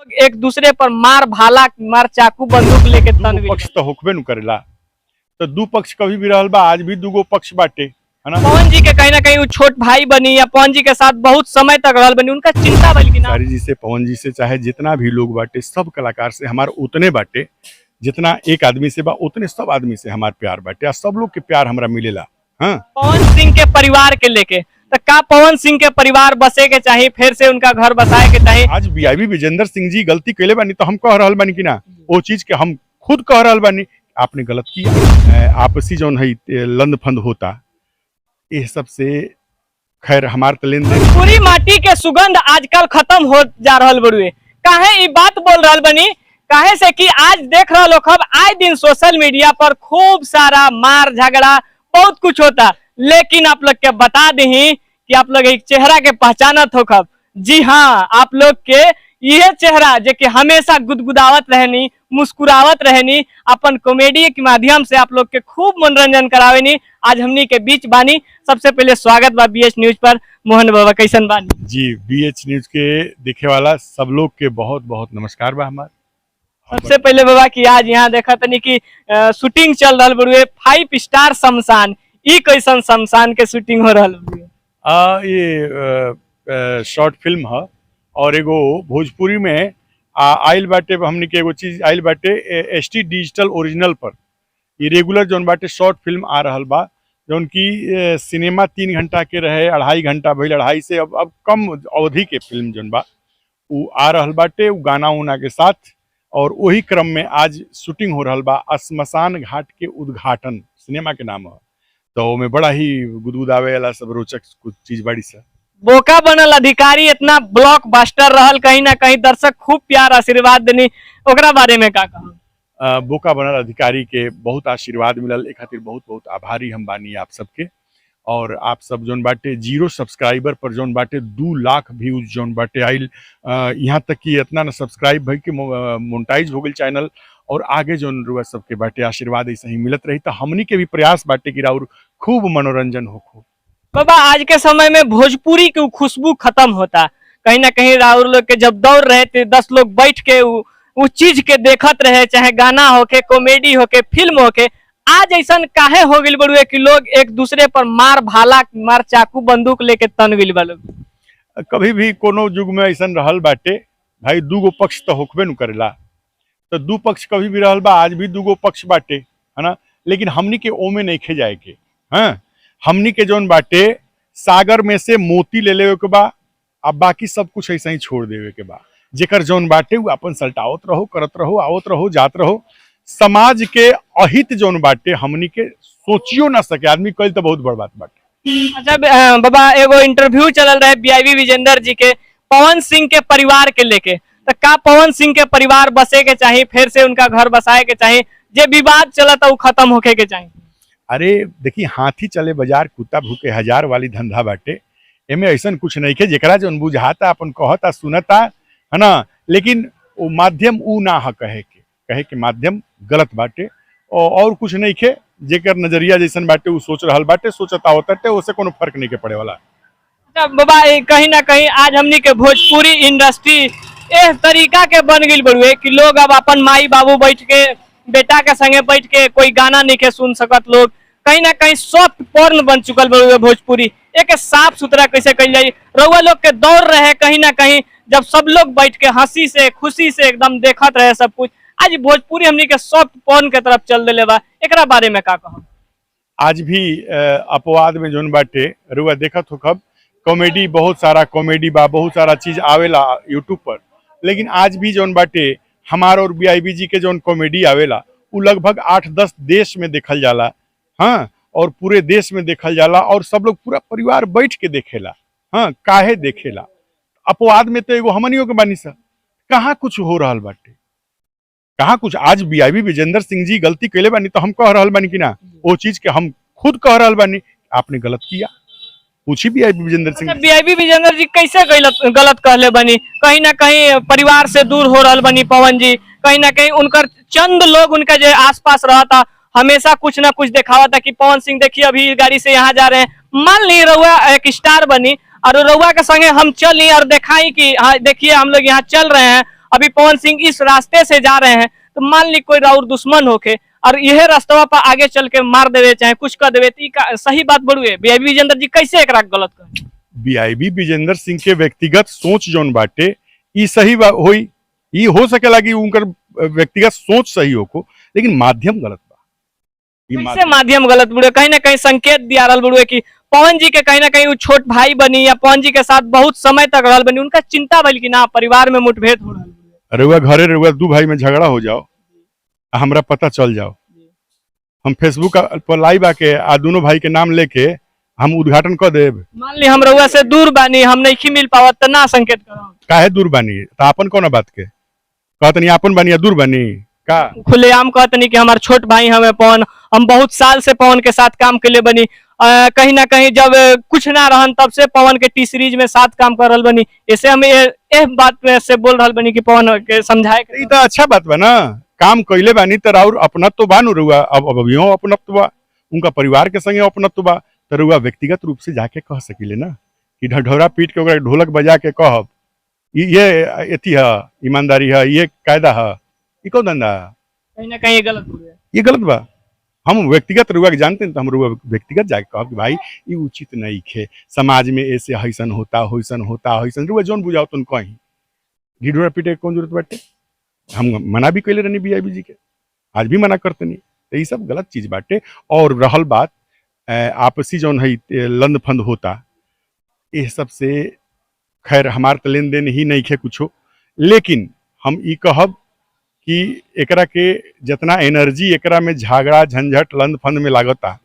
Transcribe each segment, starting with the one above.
एक दूसरे पर मार भाला, मार चाकू, बंदूक लेके दूगो तन पक्ष तो होखबे नु करेला, तो दू पक्ष कभी भी रहल बा, आज भी दूगो पक्ष बाटे, है ना। पवन जी के कहीं ना कहीं वो छोट भाई बनी या पवन जी के साथ बहुत समय तक रहल बनी, उनका चिंता भइल कि ना? सारी जी से, पवन जी से, चाहे जितना भी लोग बाटे, सब कलाकार से हमार उतने बाटे जितना एक आदमी से बा, उतने सब आदमी से हमार प्यार बाटे आ सब लोग के प्यार हमरा मिलेला। हाँ, पवन सिंह के परिवार के लेके तो का पवन सिंह के परिवार बसे के चाही, फिर से उनका घर बसाए के चाही? आज बीआईबी विजेंद्र सिंह जी गलती कैले बानी तो हम कह रहल बानी कि ना, वो चीज के हम खुद कह रहल बानी आपने गलत किया। आपसी जौन है लंद फंद होता, ये सब से खैर हमार तो लेन देन। पूरी माटी के सुगंध आजकल खत्म हो जा रहल बड़ुए। काहे ई बात बोल रहल बनी? काहे से कि आज देख रहे लोग आए दिन सोशल मीडिया पर खूब सारा मार झगड़ा बहुत कुछ होता, लेकिन आप लोग के बता दही कि आप लोग एक चेहरा के पहचानत हो खब। जी हाँ, आप लोग के यह चेहरा जो कि हमेशा गुदगुदावत रहनी, मुस्कुरावत रहनी, अपन कॉमेडी के माध्यम से आप लोग के खूब मनोरंजन करावेनी, आज हमनी के बीच बानी। सबसे पहले स्वागत बा बीएच न्यूज पर। मोहन बाबा, कैसन बानी? जी, बीएच न्यूज के देखे वाला सब लोग के बहुत बहुत नमस्कार बा हमार। सबसे पहले बाबा की आज यहाँ देखा तनी कि शूटिंग चल रहल बड़ुए 5 स्टार शमशान, ई कैसन शमशान के शूटिंग हो रहल बड़ुए? ये शॉर्ट फिल्म है और एगो भोजपुरी में आइल बाटे, हमनी के एगो चीज आइल बाटे एस टी डिजिटल ओरिजिनल पर। ये रेगुलर जौन बाटे शॉर्ट फिल्म आ रहल बा, जौन की सिनेमा 3 घंटा के रहे, 2.5 घंटा भइल, 2.5 से अब कम अवधि के फिल्म जौन बा उ आ रहल बाटे, उ गाना उना के साथ। और वही क्रम में आज शूटिंग हो रहल बा। श्मशान घाट के उद्घाटन सिनेमा के नाम है, तो ओमे बड़ा ही गुदगुदावे वाला सब रोचक कुछ चीज बाड़ी सा। बोका बनल अधिकारी इतना ब्लॉकबस्टर रहल, कहीं ना कहीं दर्शक खूब प्यार आशीर्वाद देनी, ओकरा बारे में का कहब? बोका बनल अधिकारी के बहुत आशीर्वाद मिलल, ए खातिर बहुत बहुत आभारी हम बानी आप सबके। और आप सब जौन बाटे 0 सब्सक्राइबर पर जौन बाटे 2 लाख व्यूज जौन बाटे आइल, यहाँ तक कि इतना ना सब्सक्राइब भई कि मोनेटाइज हो गई चैनल। और आगे जौन रुआ सबके बाटे आशीर्वाद ऐसे ही मिलत रही तो हमनी के भी प्रयास बाटे कि राउर खूब मनोरंजन हो खूब। बाबा, आज के समय में भोजपुरी के उ खुशबू खत्म होता। कहीं ना कहीं राउर लोग के जब दौड़ रहे थे, 10 लोग बैठ के उ चीज के देखत रहे, चाहे गाना होके, कॉमेडी होके, फिल्म होके। आज ऐसा काहे हो गइल बड़ुए कि लोग एक दूसरे पर मार भाला, मार चाकू, बंदूक लेके तन गइल बा लोग? कभी भी कोनो युग में ऐसा रहल बाटे भाई, दूगो पक्ष तो होखबे नु करेला, तो दू पक्ष कभी भी रहल बा, आज भी दूगो पक्ष बाटे, है ना। लेकिन हमनी के ओमे नहीं जाए के। हाँ, हमनी के जौन बाटे सागर में से मोती ले लेवे के बा आ बाकी सब कुछ ऐसा ही छोड़ देवे के बा। जेकर जौन बाटे उ अपन सल्टावत रहो, करत रहो, आवत रहो, जात रहो। समाज के अहित जौन बाटे हमनी के सोचियो ना सके आदमी, कल तो बहुत बड़ बात बाटे। अच्छा बाबा, एगो इंटरव्यू चलल रहे बीआईबी विजेंद्र जी के पवन सिंह के परिवार के लेके, तो का पवन सिंह के परिवार बसे के चाही, फिर से उनका घर बसाए के चाही, जे विवाद चलता उ खत्म होके के चाही? अरे देखी, हाथी चले बाजार कुत्ता भूके हजार वाली धंधा बाटे। एमे ऐसन कुछ नहीं के, जेकरा जौन बुझाता अपन कहता सुनता, है ना। लेकिन वो माध्यम ऊ ना ह, कहे के माध्यम गलत बाटे और कुछ नहीं खे। जेकर नजरिया जैसन बाटे ऊ सोच रहल बाटे, सोचता होता, ओसे कोनो फर्क नहीं के पड़े वाला। अच्छा बाबा, कहीं ना कहीं आज हमनी के भोजपुरी इंडस्ट्री एह तरीका के बन गई बड़ुए कि लोग अब अपन माई बाबू बैठ के, बेटा के संगे बैठ के कोई गाना नहीं के सुन सकत लोग। कहीं ना कहीं सॉफ्ट पोर्न बन चुकल बड़ुए भोजपुरी। एक साफ सुथरा कैसे कल जाई? रउआ लोग के दौर रहे, कहीं ना कहीं जब सब लोग बैठ के हंसी से, खुशी से एकदम देखत रहे सब कुछ। आज भोजपुरी हमनी के सॉफ्ट पोर्न के तरफ चल दिले बा, एकरा बारे में का कहब? आज भी अपवाद में जोन बाटे रुआ देखत हो कब कॉमेडी, बहुत सारा कॉमेडी बा, बहुत सारा चीज आवेला यूट्यूब पर, लेकिन आज भी जोन बाटे हमार और बीआईबी जी के जोन कॉमेडी आवेला उ लगभग 8-10 देश में देखल जाला। हाँ, और पूरे देश में देखल जाला और सब लोग पूरा परिवार बैठ के देखेला। हाँ, काहे देखेला? अपवाद में तो एगो हमनियों के बानी सा। कहाँ कुछ हो रहल बाटे, कहाँ कुछ? आज बीआईबी विजेंद्र सिंह जी गलती कैले बानी तो हम कह रहल बानी कि ना, वो चीज के हम खुद कह रहल बानी आपने गलत किया। पूछी बीआईबी विजेंद्र सिंह। अच्छा, बीआईबी विजेंद्र जी कैसे गलत गलत कहले बनी? कहीं ना कहीं परिवार से दूर हो रहल बनी पवन जी, कहीं ना कहीं उनकर चंद लोग उनका जो आसपास रहता हमेशा कुछ ना कुछ दिखावा था कि पवन सिंह देखिए अभी इस गाड़ी से यहाँ जा रहे हैं। मान ली रउआ एक स्टार बनी और रउआ के संगे हम चली और दिखाई कि हाँ देखिए, हम लोग यहाँ चल रहे हैं। अभी पवन सिंह इस रास्ते से जा रहे हैं, तो मान ली कोई राउर दुश्मन होके और यह रास्तवा पर आगे चल के मार देवे चाहे कुछ कर देवे, तो ई का सही बात बड़ुए? बीआईबी विजेंद्र जी कैसे एकरा गलत कहें? बीआईबी विजेंद्र सिंह के व्यक्तिगत सोच जौन बाटे ई सही होई, ई हो सकेला कि उनकर व्यक्तिगत सोच सही होको, लेकिन माध्यम गलत बा। ई कैसे माध्यम माध्यम गलत बुड़े? कहीं ना कहीं संकेत दिया रहल बुड़े कि पवन जी के कहीं ना कहीं वो छोट भाई बनी या पवन जी के साथ बहुत समय तक रहल बनी, उनका चिंता भइल कि ना परिवार में मुठभेद हो रहल बुड़े। रउआ घरे रउआ दू भाई में झगड़ा हो जाओ आ हमरा पता चल जाओ, हम फेसबुक पर लाइव आके आ दोनों भाई के नाम लेके हम उद्घाटन कर देब? मान ली हम रउआ से दूर बानी, हम नहीं मिल पावत, त ना संकेत करब? काहे दूर बानी? त आपन कौन बात के कहतनी? आपन बानी या दूर बानी का? खुलेआम कहतनी कि हमार छोट भाई हमें पवन, हम बहुत साल से पवन के साथ काम के लिए बनी, कहीं ना कहीं जब कुछ ना रहन तब से पवन के टी सीरीज में साथ काम कर रहल बनी। ऐसे हम ये बात में से बोल रहल बनी कि पवन के समझाए के ई त अच्छा बात बा ना। काम कइले बानी त राउर अपनत्व बा नु रुआ, अब अभियो अपनत्व बा, उनका परिवार के संगे अपनत्व बा, त रुआ व्यक्तिगत रूप से जाके कह सकीले ना कि ढढोरा पीट के ओकरा ढोलक बजा के कहब, ई ये एथी है, ईमानदारी है, ये कायदा है, ई कौन धंधा है? कहीं ना कहीं ये गलत हो गया। ये गलत बा। हम व्यक्तिगत रुआ के जानते हैं तो हम रुआ व्यक्तिगत जाके कहब कि भाई ई उचित नहीं खे, समाज में ऐसे हैसन होता, होइसन होता, होइसन, रुआ जौन बुझाओ तुम कहीं ढिढोरा पीटे के कौन जरूरत बाटे? हम मना भी कैले रहनी बीआईबी जी के, आज भी मना करते नहीं। तो ये सब गलत चीज बाटे। और रहल बात आपसी जौन है लंद फंद होता, ये सब से खैर हमार तो लेन देन ही नहीं खे कुछो, लेकिन हम ई कहब कि एकरा के जितना एनर्जी एकरा में झगड़ा झंझट लंद फंद में लागता,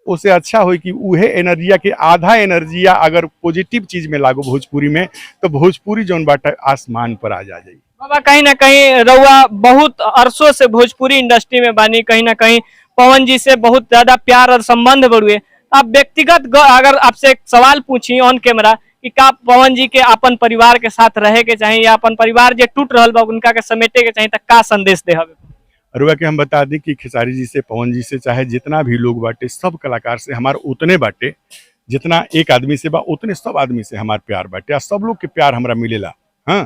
उसे अच्छा होई कि उहे एनर्जिया के आधा एनर्जिया अगर पॉजिटिव चीज में लागो भोजपुरी में, तो भोजपुरी जौन बाटे आसमान पर आ जा जाई। बाबा, कहीं ना कहीं रउआ बहुत अरसों से भोजपुरी इंडस्ट्री में बानी, कहीं ना कहीं पवन जी से बहुत ज्यादा प्यार और संबंध बढ़ुए। आप व्यक्तिगत अगर आपसे एक सवाल पूछी ऑन कैमरा कि का पवन जी के अपन परिवार के साथ रहे के चाहिए या अपन परिवार जे टूट रहल बा उनका के समेटे के चाहिए, त का संदेश दे हवे? अरुआ के हम बता दी कि खेसारी जी से, पवन जी से, चाहे जितना भी लोग बाटे, सब कलाकार से हमार उतने बाटे जितना एक आदमी से बा, उतने सब आदमी से हमार प्यार बाटे आ सब लोग के प्यार हमरा मिलेला। हाँ,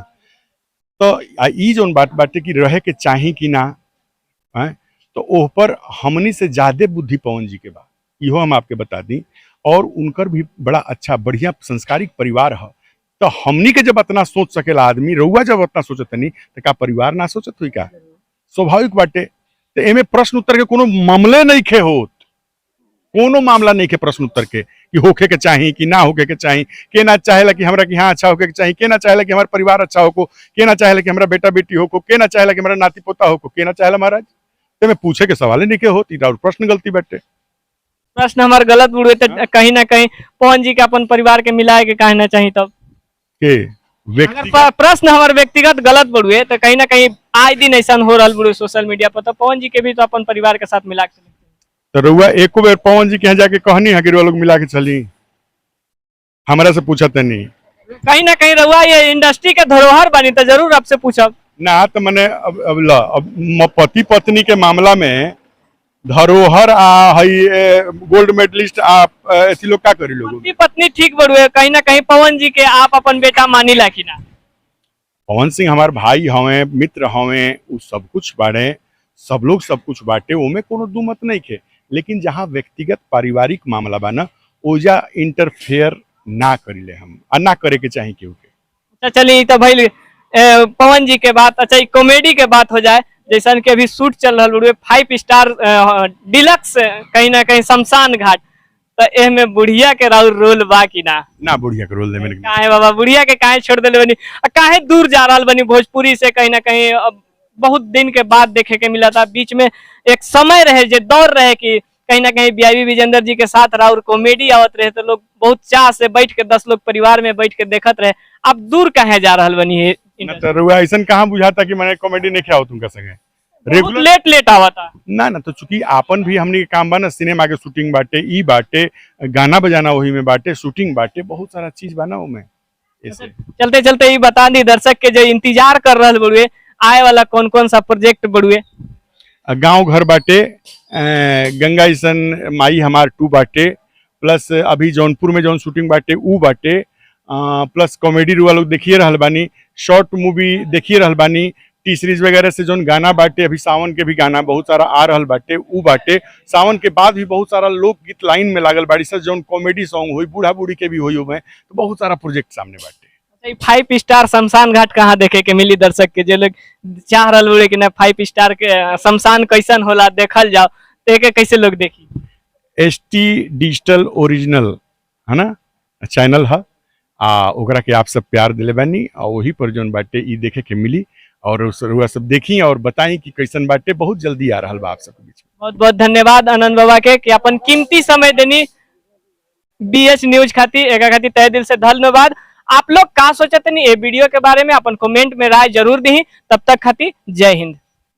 तो आ ई जौन बात बाटे कि रहे के चाही कि ना, हैं, तो ओह पर हमनी से ज्यादा बुद्धि पवन जी के बा, इहो हम आपके बता दी। और उनकर भी बड़ा अच्छा बढ़िया संस्कारिक परिवार है। तो हमनी के जब इतना सोच सकेला आदमी, रउआ जब इतना सोचत नहीं, तो का परिवार ना सोचत हुई का? स्वाभाविक बाटे। तो एमे प्रश्न उत्तर के कोनो मामले नहीं खे होत, कोनो मामला नहीं खे प्रश्न उत्तर के कि होखे के चाही कि ना होखे के चाही। के ना चाहेला कि हमरा कि हाँ अच्छा होखे के चाही, के ना चाहेला कि हमारा परिवार अच्छा होको, के ना चाहेला कि हमरा बेटा बेटी होको, के ना चाहेला कि हमरा नाती पोता होको, के ना चाहेला महाराज? ते में पूछे के सवाल नहीं के होत। ई और प्रश्न गलती बाटे। प्रश्न हमार गलत बुड़े तो कहीं ना कहीं पवन जी के अपन परिवार के मिलाए के काहे ना चाहिए तब? के अगर व्यक्ति प्रश्न हमार व्यक्तिगत गलत बड़ुए तो कहीं ना कहीं आए दिन ऐसा हो रहल बड़ुए सोशल मीडिया पर, तो पवन जी के भी तो अपन परिवार के साथ मिला के चले। तो रउआ एको बेर पवन जी के यहाँ जाके कहनी है कि रउआ लोग मिला के चली? हमरा से पूछत नहीं। कहीं ना कहीं रउआ ये इंडस्ट्री के धरोहर बनी तो जरूर आपसे पूछब। ना तो मने अब ल अब पति पत्नी के मामला में धरोहर आ हई गोल्ड मेडलिस्ट आ एथी लोग का करी लोग? पति पत्नी ठीक बड़ुए, कहीं ना कहीं पवन जी के आप अपन बेटा मानी ला कि ना? पवन सिंह हमार भाई हवे, मित्र हवे, उ सब कुछ बाड़े, सब लोग सब कुछ बाटे, ओमे कोनो दू मत नहीं खे। लेकिन जहाँ व्यक्तिगत पारिवारिक मामला बा ना, ओजा इंटरफेयर ना करीले हम आ ना करे के चाही केहू के। अच्छा चलिए, ई तो भइल पवन जी के बात। अच्छा, ई कॉमेडी के बात हो जाए, जैसन के अभी शूट चल रहा बड़ुए 5 स्टार डिलक्स, कहीं ना कहीं शमशान घाट, तो एह में बुढ़िया के राउर रोल बा कि ना? ना, बुढ़िया के रोल दे मेरे। काहे बाबा, बुढ़िया के काहे छोड़ देले बनी आ काहे दूर जा रहल बनी भोजपुरी से? कहीं ना कहीं अब बहुत दिन के बाद देखे के मिला था। बीच में एक समय रहे जे दौर रहे कि कहीं ना कहीं बीआईबी विजेंद्र जी के साथ राउर कॉमेडी आवत रहे तो लोग बहुत चाह से बैठ के 10 लोग परिवार में बैठ के देखत रहे। अब दूर काहे जा रहल बनी है? ना तो रउआ ऐसन कहाँ बुझाता कि मैंने कॉमेडी नहीं आवत उनका संगे? बहुत रेगुलर लेट लेट आवता। ना ना, तो चूंकि आपन भी हमनी के काम बा ना, सिनेमा के शूटिंग बाटे, ई बाटे, गाना बजाना वही में बाटे, शूटिंग बाटे, बहुत सारा चीज बा ना ओमे ऐसे। चलते चलते ये बता दी दर्शक के जो इंतजार कर रहल बड़ुए, आए वाला कौन कौन सा प्रोजेक्ट बड़ुए? गांव घर बाटे, गंगा अइसन माई हमार 2 बाटे, प्लस अभी जौनपुर में जौन शूटिंग बाटे ऊ बाटे, प्लस कॉमेडी रुआ लोग देखिए रहल बानी। शॉर्ट मूवी देखिए रहल बानी, टी सीरीज वगैरह से जोन गाना बाटे, अभी सावन के भी गाना बहुत सारा आ रहल बाटे उ बाटे। सावन के बाद भी बहुत सारा लोकगीत लाइन में लागल बाड़ी सर, जोन कॉमेडी सॉन्ग हुई, बूढ़ा बूढ़ी के भी हुई उमें, तो बहुत सारा प्रोजेक्ट सामने बाटे। फाइव स्टार शमशान घाट कहाँ देखे के मिली दर्शक के, जे लोग चाह रहल बोले कि ना फाइव स्टार के शमशान कैसन होला देखल जाओ, तो एके कैसे लोग देखी? एस टी डिजिटल ओरिजिनल है ना चैनल है, आ ओकरा के आप सब प्यार दिले बानी आ वही पर जोन बाटे ई देखे के मिली और रउआ सब देखी और बताई कि कैसन बाटे। बहुत जल्दी आ रहल बा आप सबके बीच में। बहुत बहुत धन्यवाद आनंद बाबा के कि अपन कीमती समय देनी बीएच न्यूज खातिर, एका खातिर तहे दिल से धन्यवाद। आप लोग का सोचतनी ये वीडियो के बारे में अपन कमेंट में राय जरूर दी। तब तक खातिर जय हिंद।